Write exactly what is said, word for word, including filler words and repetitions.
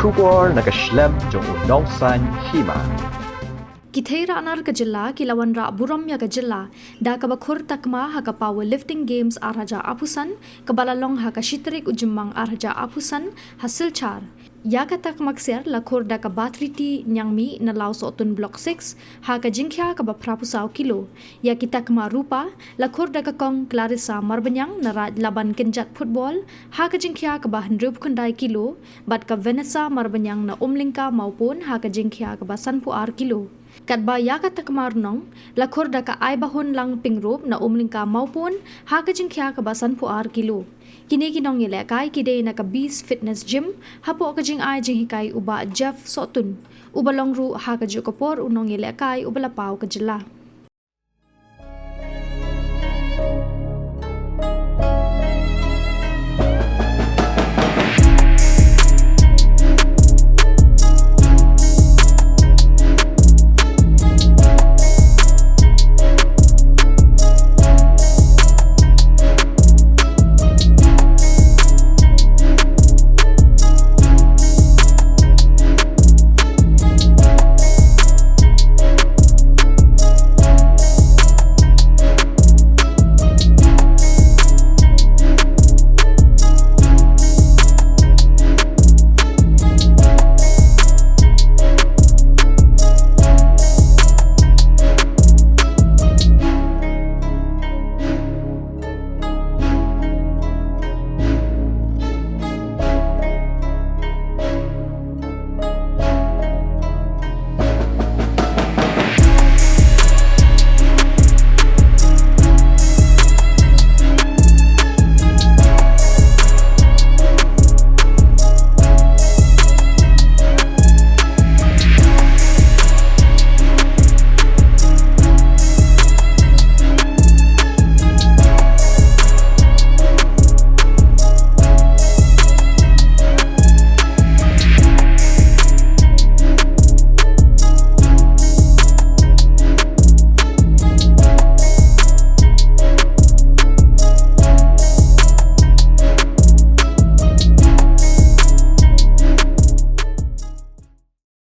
Khubor na ka shlem jong u Nongsaiñ Hima. Ki thei rah nar ka jylla ki la wanrah burom ïa ka jylla da kaba khur takma ha ka Power Lifting Games ar hajar arphew san, kaba la long ha ka shi tarik u Jymmang ar hajar arphew san ha Silchar. Ïa ka takma ksiar la khur da ka Bathriti Niangmih na Lawsohtun Block six ha ka jingkhia kaba phraphew saw kilo. Ïa ki takma rupa la khur da ka Kong Clarissa Marbaniang na Raid Laban Kynjat Football ha ka jingkhia kaba hynriewphew khyndai kilo, bad ka Vanessa Marbaniang na Umlyngka Mawpun ha ka jingkhia kaba sanphew ar kilo. Katba ïa ka takma rnong la khur da ka Aibahunlang Pyngrope na Umlyngka Mawpun ha ka jingkhia kaba sanphew ar kilo. Kine ki nongïalehkai ki dei na ka Beast Fitness Gym hapoh ka jingai jinghikai u Bah Jeff Sohtun, uba long ruh ha kajuh ka por u nongïalehkai uba la paw ka jylla.